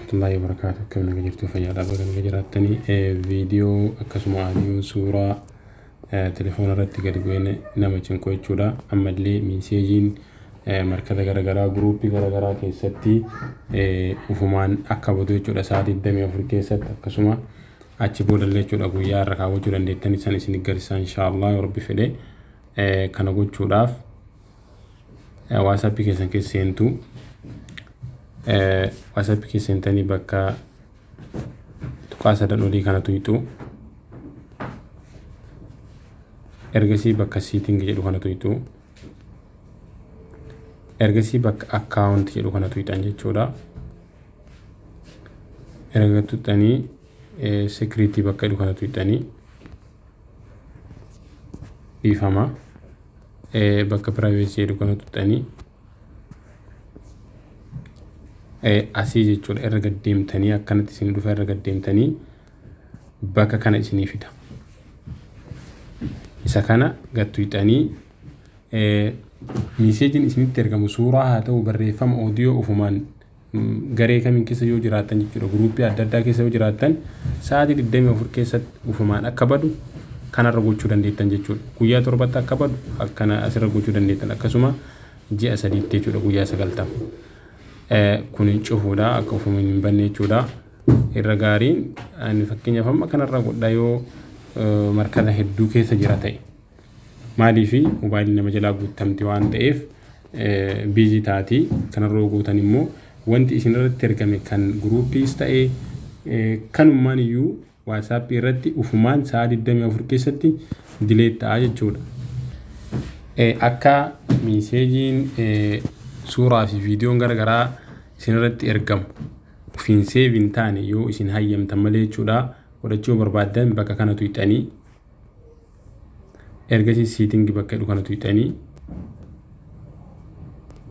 Warahmatullaahi wabarakaatu. Akkam naga jirtu? Fayyaadhaa? Baga naga jiraattanii. Viidiyoo akkasuma audio, suuraa telefoona irratti gadi bu'ee nama cinqu jechuudha. Ammallee messageiin markata garaagaraa, groupii garaagaraa keessatti ufumaan akka badu jechuudha, sa'aatii 24 keessatti, akkasuma achi boodallee jechuudha, guyyaa irra kaawwachuu dandeettanii san isin garsiisa, inshaallah, yoo Rabbi fedhe. Kana gochuudhaaf WhatsAppii keessan keessa seentu. WhatsAppii keessa seentanii bakka tuqaa sadan olii kana tuqxu. Ergasii bakka setting jedhu kana tuqxu. Ergasii bakka account jedhu kana tuqxan jechuudha. Erga tuqxanii security bakka jedhu kana tuqxanii, dhiifama, bakka privacy jedhu kana tuqxanii asii jechuudha. Irra gaddeemtanii akkanatti isin dhufa. Irra gaddeemtanii bakka kana isinii fida. Isa kana gad tuqxanii messageiin isinitti ergamu, suuraa haa ta'u, barreeffama, audio, ufumaan garee kamiin keessa yoo jiraattan jechuudha, groupii adda addaa keessa yoo jiraattan, sa'aatii 24 keessatti ufumaan akka badu kanarra gochuu dandeettan jechuudha. Guyyaa 7tti akka badu akkana asirra gochuu dandeettan, akkasuma ji'a 3tti jechuudha, guyyaa 90. Kun cufuudha, akka ufumaan hin banne jechuudha. Irra gaariin ani fakkeenyaaf amma kanarra godha yoo markata hedduu keessa jira ta'e. Maaliifi mobaayilii nama jalaa guutamti waan ta'eef busy taati. Kanarra gootan immoo wanti isin irratti ergame kan groupiis ta'e kanummaan iyyuu WhatsAppii irratti ufumaan sa'a 24 keessatti delete ta'a jechuudha. Akka messageiin suuraa fi viidiyoon garaagaraa isin irratti ergamu ofiin save hin taane yoo isin hayyamtan malee jechuudha. Godhachuu barbaaddan bakka kana tuqxanii, ergasii setting bakka jedhu kana tuqxanii,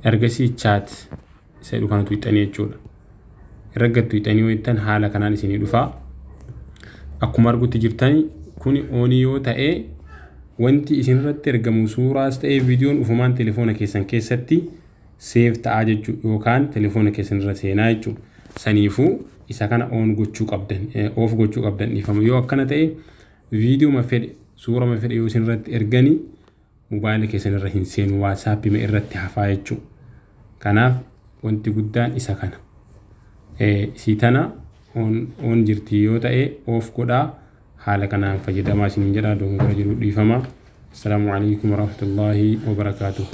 ergasii chat isa jedhu kana tuqxanii jechuudha. Irra gad tuqxanii yoo jettan haala kanaan isinii dhufa. Akkuma argutti jirtani, kuni on yoo ta'e wanti isin irratti ergamu, suuraas ta'e viidiyoon, ufumaan telefoona keessan keessatti save ta'aa jechuudha yookaan telefoona keessan irra seenaa jechuudha. Saniifuu isa kana on gochuu qabdan, off gochuu qabdan, dhiifama. Yoo akkana ta'e viidiyoo fedhe, suurama fedhe yoo isin irratti erganii mobaayila keessan irra hin seenu, WhatsAppii irratti hafaa jechuudha. Kanaaf wanti guddaan isa kana. Isii tana on jirti yoo ta'e off godhaa, haala kanaan fayyadamaa isiniin jedha. Dogongora jiru dhiifama. Assalaamu alaikum warahmatullaahi wabarakaatuh.